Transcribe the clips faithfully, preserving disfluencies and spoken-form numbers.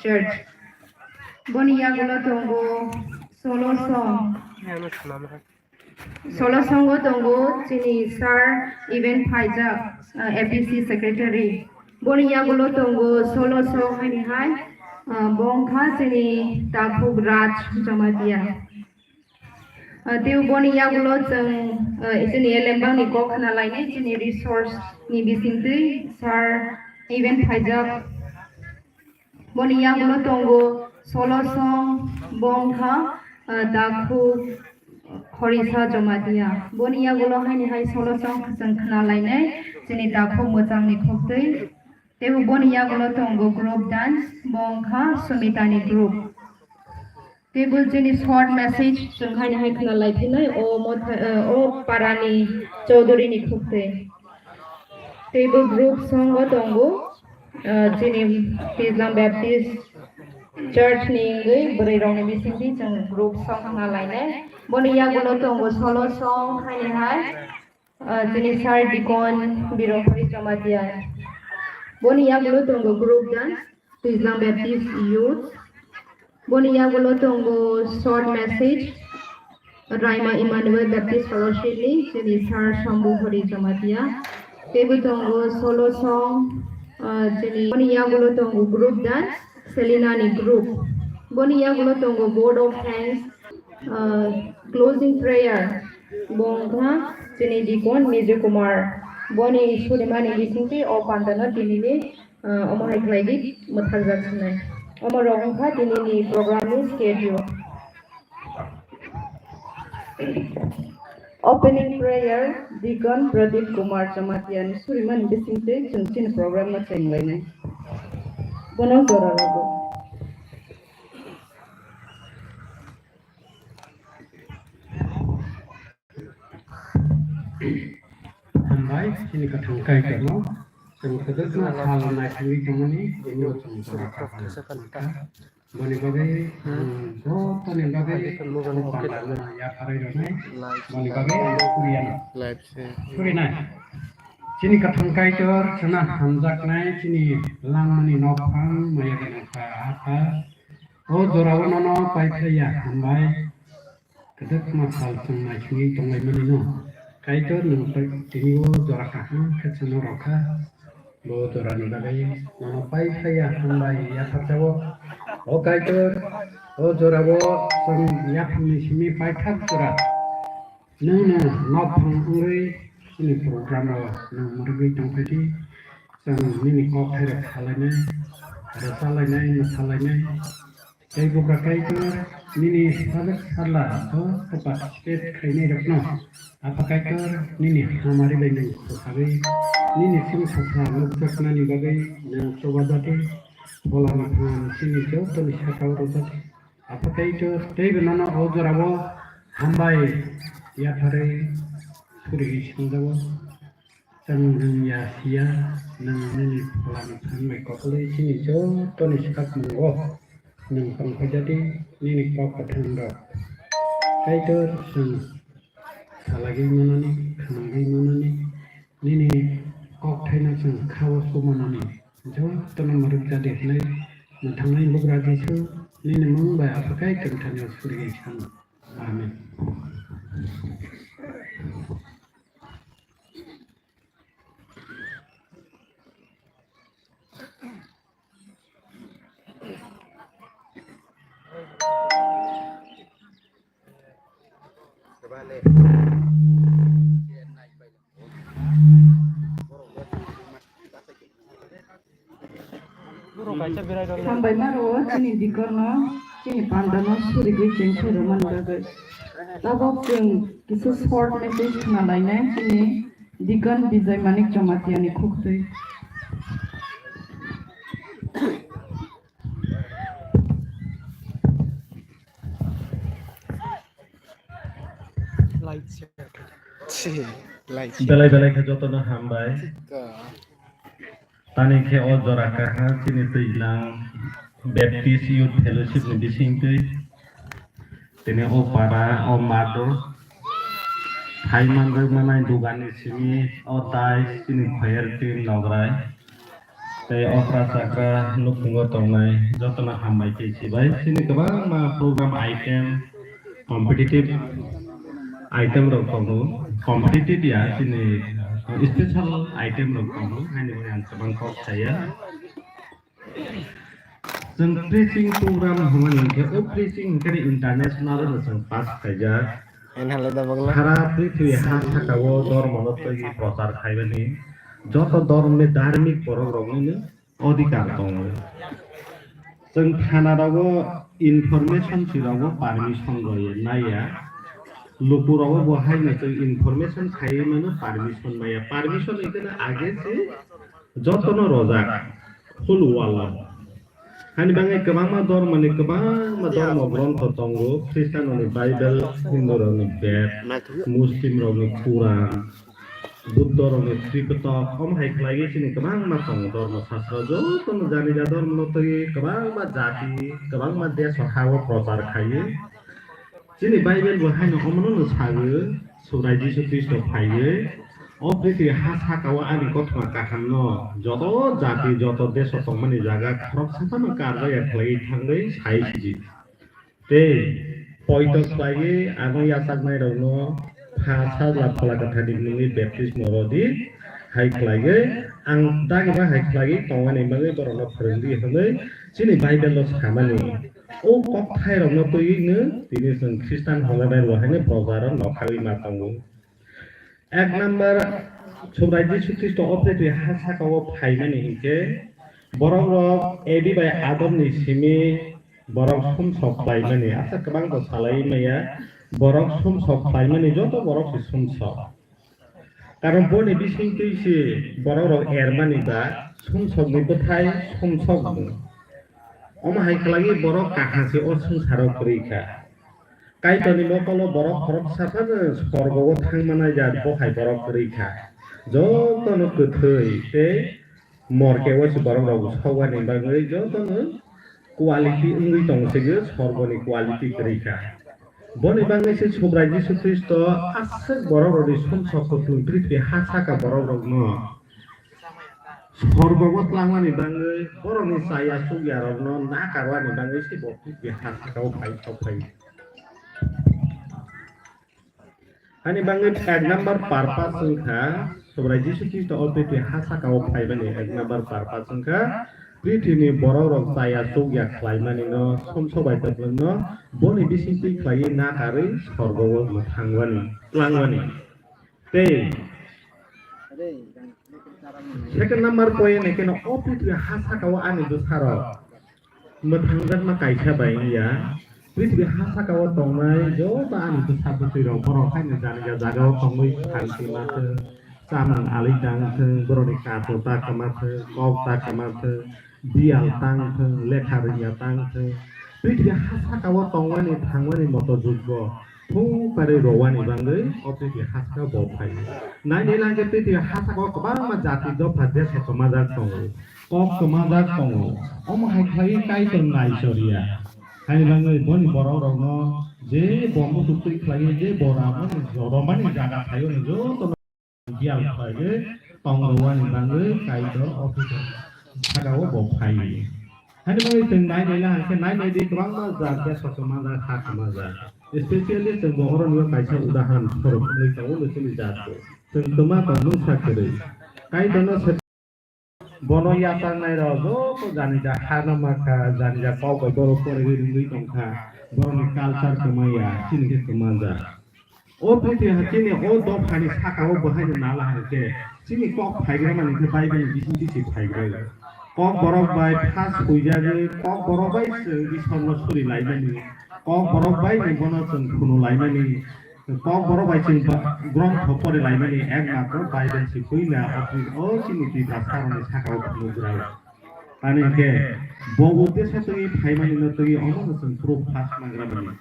Church. Boni yagulo tongo solo song. Solo songo tongo chini sir event phaijak, uh, A P C secretary. Boni yagulo tongo solo song haini hai, uh, bongkha chini Takhuk Raj Jamatia. Uh, tei boni yagulo chwng, uh, chini elembang ni kok khna lainai chini resource ni bisingtwi sir event phaijak. Boni yagulo tongo solo song, bongkha, ah, Takhuk Horisa Jamatia. Boni yagulo haini hai solo song chwng khna lainai chini Takhuk Mwchangni khuktwi. Teibo boni yagulo tongo group dance, bongkha Sumitani group. Teibo chini short message chwng haini hai khna laiphinai o motha-, eh, o parani Chaudhury ni khuktwi. Teibo group song o tongo, eh, chini Tijlang Baptist Church ni wngwi bwrwi rokni bisingtwi chwng group song khna lainai. Boni yagulo tongo solo song haini hai, eh, chini sir Deacon Birohori Jamatia. Boni yagulo tongo group dance, Twijlang Baptist Youth. Boni yagulo tongo short message, Raima Emmanuel Baptist Fellowship ni chini sir Shambhu Hori Jamatia. Teibo tongo solo song, ah, chini boni yagulo tongo group dance, Selina ni group. Boni yagulo tongo vote of thanks, ah, closing prayer, bongkha chini Deacon Miju Kumar. Boni surimani bisingtwi o pandano tinini, ah, omo hai khlai di, mwthakjak sinai. Omo rok wngkha tinini program ni schedule. Opening prayer, Deacon Pradeep Kumar Jamatia ni surimani bisingtwi chwng chini program no chenglainai. Bono jora rwgo. Hambai, chini kwthang Kaitorno chwng kwdwkma sal naisingwi tongmani, bini chwng jora kaham. Boni bagwi, hmm, jotoni bagwi, pandano yapharwi rwnai, boni bagwi ang suriya no. Surinai. Chini kwthang Kaitor, chwngno hamjaknai, chini langmani nokphang, maya gwnang kha, ha kha. O jorao nono paiphlaiya, hambai. Kwdwkma sal chwng naisingwi tonglaimani no. Kaitor nwng tini o jora kaham khe chwngno rw kha. Bo jorani bagwi nono paiphlaiya hambai yapharjago. O Kaitor, o jorao chwng yaphangni simi paithak jora. Nwng no nokphang wngwi chini program o nwng mwrwgwi tongphaidi. Chwng nini kokthairok salainai, rwchalainai, mwsalainai. Tei bugra Kaitor, nini sajwk sajla joto participate khainairokno, Apha Kaitor, nini hamari bai nwng kwthagwi, nini chwngsasa nukjaknani bagwi nwng chubajadi, bolani phan chini jotoni sakao rwjadi. Apha Kaitor, teibo nono o jorao hambai yapharwi phurigwi songjago. Chwng nwng ya siya, nwng nini pholani phan bai kotorwi chini jotoni sakmungo nwng tongphaijadi nini kok kwthangrok. Kaitor chwng salagwi manani, khnagwi manani, nini kokthaino chwng khao sumanani jotono mwrwkjadi hwnwi mwthangnai bugra Jisu nini mung bai Apha Kaitor thani surigwi sano. Amen. Hambai maro chini dikorno, chini pandano surigwi chengsa rwmani bagwi. Tabok chwng kisa short message khna lainai chini Deacon Bijay Manik Jamatia ni khuktwi. Belai belai khe jotono hambai. Tani khe o jora kaha chini Twijlang Baptist Youth Fellowship ni bisingtwi. Tini o para, o mato, hai manjak manai dugan ni simi, o tai chini choir team nograi. Tei okra chakra nukhungo tongnai jotono hambai tei sibai. Chini kwbangma program item, competitive item rok tongo. Competitive ya, chini special item rok tongo. Haini bagwi ang kwbang kok saya. Chwng preaching program hwnmani hinkhe, o preaching hinkhe international no chwng pass khaijak. Sara prithvi ha saka o dhormo no twi prochar khaimani joto dhormni dharmik borok rokni no adhikar tongo. Chwng thana rogo information si rogo permission rwya naiya. Luku rogo bo haino chwng information khaiwi mano permission maya. Permission ikhe age se jotono rojak full wall o. Hani bagwi kwbangma dhormoni kwbangma dhormo grontho tongo, Khristanoni Bible, Hindu rokni Ved, Muslim rokni Quran, Buddha rokni Tripitak, omo hai khlaiwi chini kwbangma tongo dhormo sastra, jotono janija dhormono twi kwbangma jati, kwbangma desh o ha o prochar khaiwi. Chini Bible bo haino omono no sago, Subrai Jisu Khristo phaiwi, o prithibi ha saka o ani kothoma kaham no joto jati, joto desh o tongmani jaga khoroksa phano karjak ya khlaiwi thangwi sai sidi. Tei poito khlaiwi ano yachaknai rokno pha sajla phola kwtharni mungwi baptismo rwdi, hai khlaiwi ang dagiba hai khlaiwi tongmani bagwi borokno phwrwngdi hwnwi chini Bible o samani. O kokthai rokno twiwi no tini chwng Khristan hwnjaknai rw haino procharo nokharwi ma tongo. Ek number, Subrai Jisu Khristo o prithibi ha saka o phaimani hinkhe, borok rok Ebi bai Adam ni simi borok sumsok khlaimani, asa kwbang bo salai maya, borok sumsok khlaimani, joto borok se sumsok. Karon boni bisingtwi se borok rok ermani ba sumsokni bwthai sumsok mung. Omo hai khlaiwi borok kaham se o swngcharo kwrwi kha. Kaitorni mokolo borok khoroksa phano sorgo o thang manai jat bo hai borok kwrwi kha. Jotono kwthwi tei morke o se borok rok sokmani bagwi jotono quality wngwi tongo se sorgoni quality kwrwi kha. Boni bagwi se Subrai Jisu Khristo aswk borok rokni sumsok kwplwng prithibi ha saka borok rokno sorgo o twlangmani bagwi borokni chaya chukya rokno nakarwani bagwi se bo prithibi ha saka o phai sok phai. Hani bagwi ek number purpose wngkha, Subrai Jisu Khristo o prithibi ha saka o phaimani ek number purpose wngkha, prithibini borok rok chaya chukya khlaimani no, sumsok bai kwplwng no, boni bisingtwi khlaiwi nakarwi sorgo o mwthangwani, twlangwani. Tei second number point hai kheno o prithibi ha saka o ani bwsarok mwthangjakma kaisa bai wngya. Prithibi ha saka o tongnai joto ani bwsa bwtwi rok borok haino jani ja jaga o tongwi phan kwma thwng, chamung ali tang thwng, borokni kato ta kwma thwng, kok ta kwma thwng, biyal tang thwng, lekha rwngya tang thwng, prithibi ha saka o tongmani thangmani moto jukbo thung karwi rowani bagwi o prithibi ha saka o bo phaio. Nai nai lang khe prithibi ha saka o kwbangma jati dopha desha kwmajak tongo, kok kwmajak tongo, omo hai khlaiwi Kaitor naichorya. Haini bagwi boni borok rokno je bo muchuk twi khlaiwi je bo ramani joromani jaga thaio jotono Biyal khlaigwi tong rwani bagwi Kaitor o phaikha, saka o bo phaiwi. Haini bagwi chwng nai nai na hai khe nai nai di kwbangma jat ya kosom manjak ha kwmajak. Especially chwng bo oro nw kaisa udahoron khorok wngwi tongo nw chini jat bo. Chwng kwma tong mungsa kwrwi. Kaitorno se bono yachaknai rok joto jani ja ha no ma kha, jani ja kok bai borok poriwi rwngwi tong kha. Borokni culture kwmaya, chini khe kwmajak. O prithibi ha chini o dophani saka o bo haino nala hai khe chini kok phaigra mani khe Bible ni bising twi se phaigra. Kok borok bai pha suijagwi kok borok bai chwng Isor no suri laimani, kok borok bai ni bono chwng phunu laimani, kok borok bai chwng ba-, grontho pori laimani ekmatro Bible se puila o pri-, o chini Tiprasa rokni saka o phunukgra. Ani khe bo uddesho twi phaimani no twi omo no chwng proof pass nagra mani.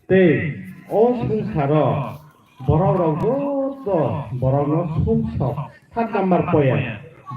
Tei o swngcharo borok rok joto borok no sumsok, third number point,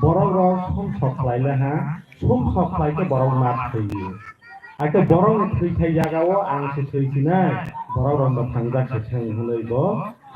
borok rok sumsok khlai le ha, sumsok khlai khe borok ma thwi o. Hakhe borok ni thwi thai jaga o ang se thwi sinai, borok rok no thangjak se thwng hwnwi bo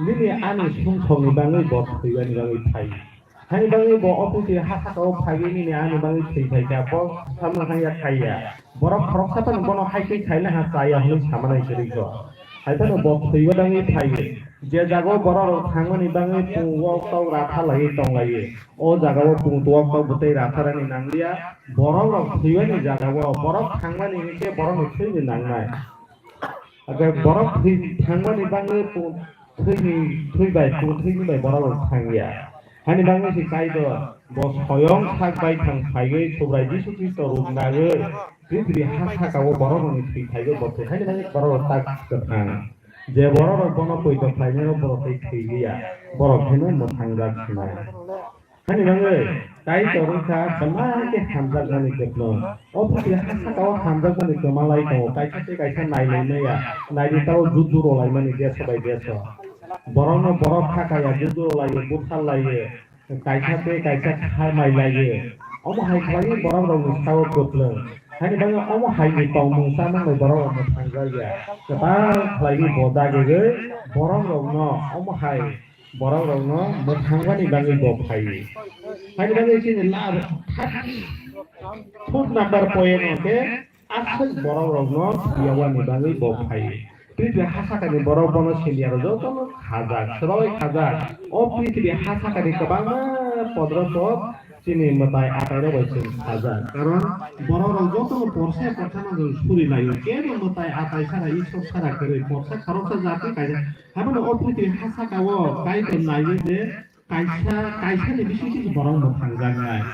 nini ani sumsok ni bagwi bo thwi bani bagwi phai. Haini bagwi bo o pwthwi ha saka o phaiwi nini ani bagwi thwi phaikha, bo samung hanya khaiya. Borok khoroksa phano bono hai khe khaina ha chaya hwnwi samanai kwrwikho. Hai phano bo thwiwi bagwi phaiwi. Je jaga o borok rok thangmani bagwi pung wok tok ratha laiwi tong laiwi. O jaga o pung wok tok bwtwi ratha rani nangliya. Borok rok thwiwani jaga o borok thangmani hinkhe borok ni thwini nangnai. Age borok thwi thangmani bagwi pung thwini thwi bai pung thwini bai borok rok thangya. Hani bagwi se Kaitor bo soyong sak bai thang phaiwi Subrai Jisu Khristo ruk nagwi prithibi ha saka o borok rokni thwi phaiwi bo thwi. Hani bagwi borok rok tak kwthang. Je borok rok bono poito khlainai rok borok tei thwi liya. Borok pheno mwthang jak khnai. Hani bagwi Kaitor wngkha belai khe hamjakmani kwplwng. O phuti ha saka o hamjakmani kwma lai tongo. Kaisa tei kaisa nailai maya. Naidi tao judu rwlaimani deso bai deso. Borokno borok khakaya judu rwlaiwi butharlaiwi. Kaisa tei kaisa kharmai laiwi. Omo hai khlaiwi borok rokni sao kwplwng. Hani bagwi omo hai ni tongmung chamung bai borok rok mwthang jakya. Kwtal khlaiwi bo dagigwi borok rokno omo hai borok rokno mwthangmani bagwi bo phaiwi. Haini bagwi chini lab thirty foot number point o khe aswk borok rokno thwiyawani bagwi bo phaiwi. Prithibi ha sakani borok bono senior jotono khajak, swbai khajak. O prithibi ha sakani kwbangma podro pod chini mwtai atai rok bai chwng khajak. Karon borok rok jotono porsa porsa no chwng suri laio. Kebo mwtai atai sara, Isor sara kwrwi, porsa khoroksa jati kaisa. Haibano o prithibi ha saka o Kaitor naiwi je kaisa, kaisa ni bisingtwi borok mwthang jaknai.